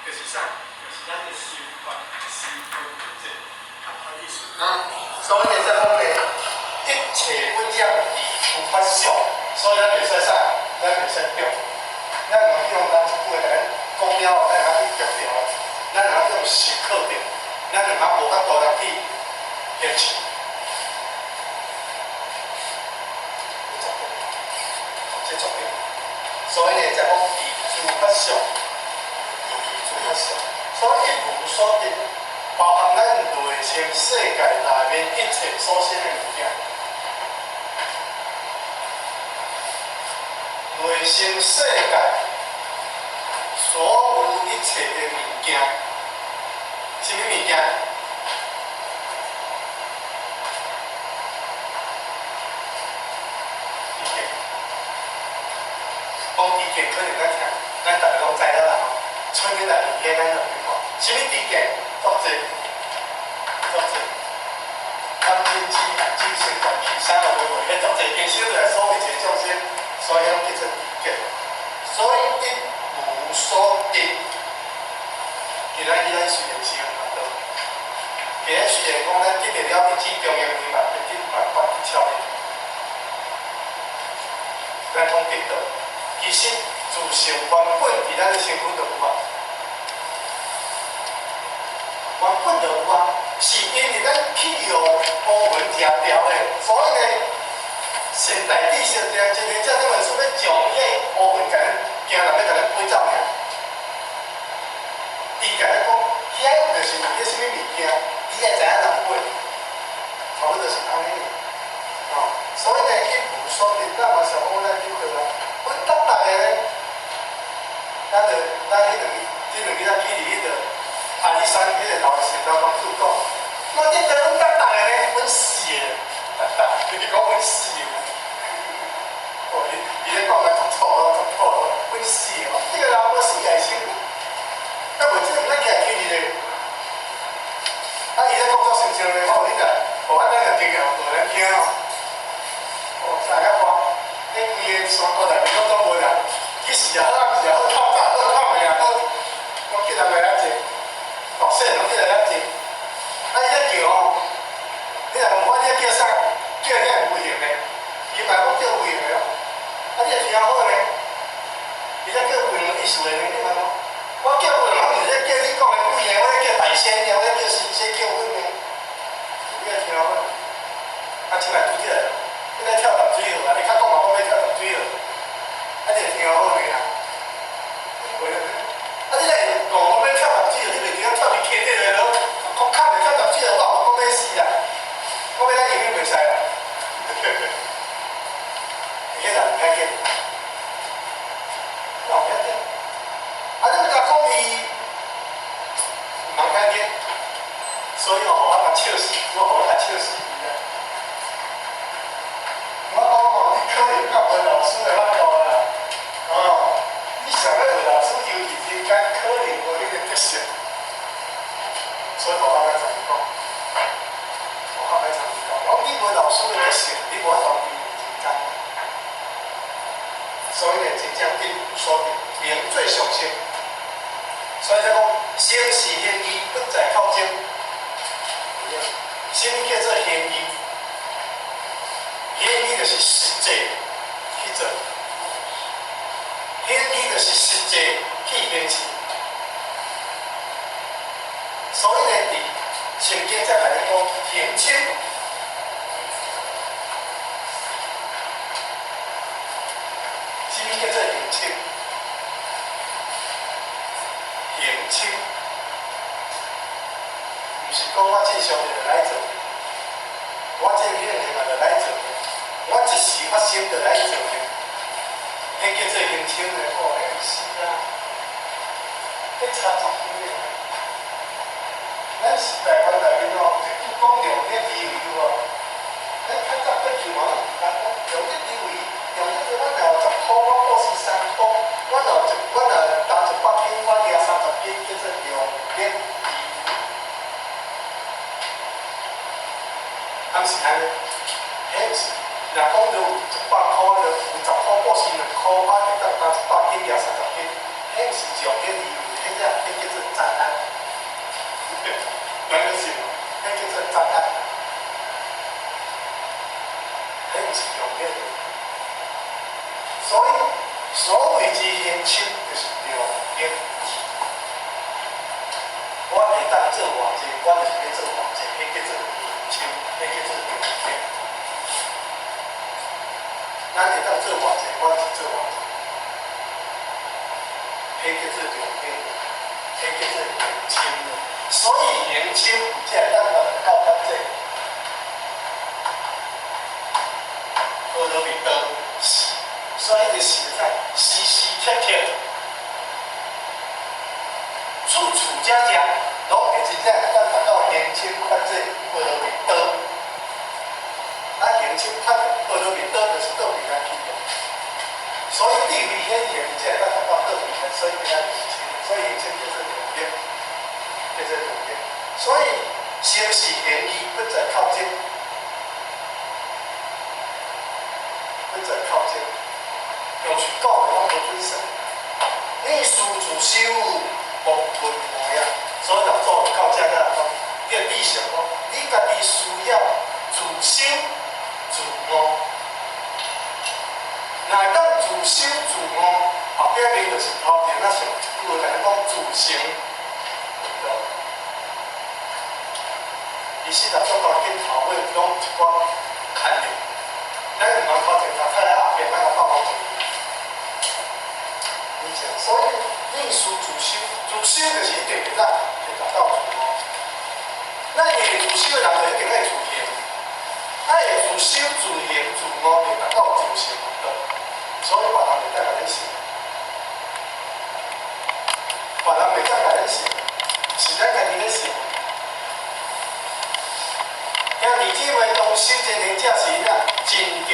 就是啥？就是咱的心法、心分这共款意思。啊，所以呢，才講呢，一切不將離諸法相，所以咱袂使啥？咱袂使著。咱若用咱一句話共咱講了後，咱會去著著，咱會用思考著，咱會通無法度來去現實。這重點。所以呢，才講離諸法相，離諸法相。所以一無所得，包含咱內心世界內面一切所生的物件。內心世界所有一切的物件，啥物物件？知見，講知見可能咱聽，咱逐个攏知影啦吼。村里內面遐咱就去看，啥物知見？足濟，足濟。貪嗔痴慢疑生慣氣啥都無無，彼足濟其實就來所有一切眾生，所以叫做知見。所以一無所得，今仔日咱雖然是用法度，今仔雖然講咱得著了一指中央嘛，得嘛拔得超越，咱講得到，其實自性原本佇咱的身軀就有啊，原本就有啊，是因為咱去予烏雲掠掉的，所以呢，現代知識這真濟這種說欲將彼烏雲共咱驚人欲共咱飛走爾。伊共咱講，遐就是有彼啥物物件，你愛知影人飛，差不多就是按呢。哦，所以呢，一無所得，咱嘛想講咱得到啊，阮逐逐个呢，咱就咱彼兩日，這兩日咱去佇彼個阿里山彼個老善導公主講，我得到阮逐逐個呢，阮死的，逐逐，伊講阮死的。哦，伊伊咧講來足錯咯，足錯咯，阮死的，這個人無死也生。啊，無這個咱起來去佇咧，啊，伊咧講足親像咧，吼，你著，哦，啊，咱若經驗無咱聽哦。哦，大家看，彼規个山谷內面攏總無人，其實也好，毋是也好，透早好，透暝也好，攏叫人來遐坐，哦，細攏叫來遐坐。啊，伊咧叫吼，你若問我你咧叫啥？叫遐有形的，伊嘛講叫有形的咯。啊，你若聽好呢，伊咧叫有形的意思的呢，你嘛講。我叫有形，我毋是咧叫你講的鬼的，我咧叫大仙的，我咧叫神仙叫阮的。你若聽好，啊，這擺拄則，你咧跳淡水河啊？你較講嘛，講欲跳淡水河，啊，你會聽好呢啦？啊，你若講講欲跳淡水河，你袂記得跳佇溪底來咯？講較袂跳淡水河，我也無講欲死啦，我欲來永遠袂使啦。彼人毋歹見，我毋曉得。啊，你欲共講伊，毋通歹見，所以吼，我共笑死，我予我共笑死伊啦。我講吼，你可能較無老師的法度啦，哦，你想欲學老師遊戲人間，可能無彼個德性，所以我較歹參伊講，我較歹參伊講。我講你無老師的德性，你無法度遊人間。所以呢，真正一無所得，名做上乘。所以才講，先是行義，不在口中。啥物叫做行義？行義就是實際去做，行義就是實際去行持。所以呢，佇聖經才共咱講行清。啥物叫做行清？行清，毋是講我正常就來做，我正顯現嘛就來做，我一時發心就來做的，彼叫做行清的，哦，彼毋是啊，彼差足遠的。咱時代觀內面哦，一句講量力而為有無？咱較早過去嘛，攏毋敢講量力而為，量力而為，我若有10箍，我布施3箍；我若有一，我若擔100斤，我掠30斤，叫做量力而為。啊，毋是按呢，彼毋是。若講著有100箍，就有10箍布施2箍，啊，就當擔100斤掠30斤，彼毋是量力而為，彼叫彼叫做杂力。咱咧想，彼叫做杂力，彼毋是重點。所以，所謂之行深，就是量力。我會當做偌濟，我就是欲做偌濟，彼叫做行深，彼叫做量力。咱會當做偌濟，我就是做偌濟，彼叫做量力，彼叫做行深。所以行深才會當達到較濟。波羅蜜多是，所以就是在時時刻刻、處處遮遮，攏會真正會當達到行深法界波羅蜜多。啊，行深法波羅蜜多就是倒位來去的。所以智慧顯現，才會當達到倒位來，所以叫行深，所以行深叫做量力，叫做量力。所以心是行義，不在口舌，不在口舌，用喙講的攏無準繩。你思自修，莫問我呀。所以六祖到遮才講，叫智相講，你家己需要自修自悟。若會當自修自悟，後壁面就是頭前仔上一句話，共你講自成道。其實六祖到鏡頭尾攏有一寡牽連，咱毋通頭前頭睇來後壁，莫共放無。你講，所以你思自修，自修就是一定會當會達到自悟。咱會自修的人就一定愛自行，愛自修、自行、自悟，就達到自成道。所以別人袂當共你想，別人袂當共你想，是咱家己咧想。兄弟姊妹，當修真行者是哪真強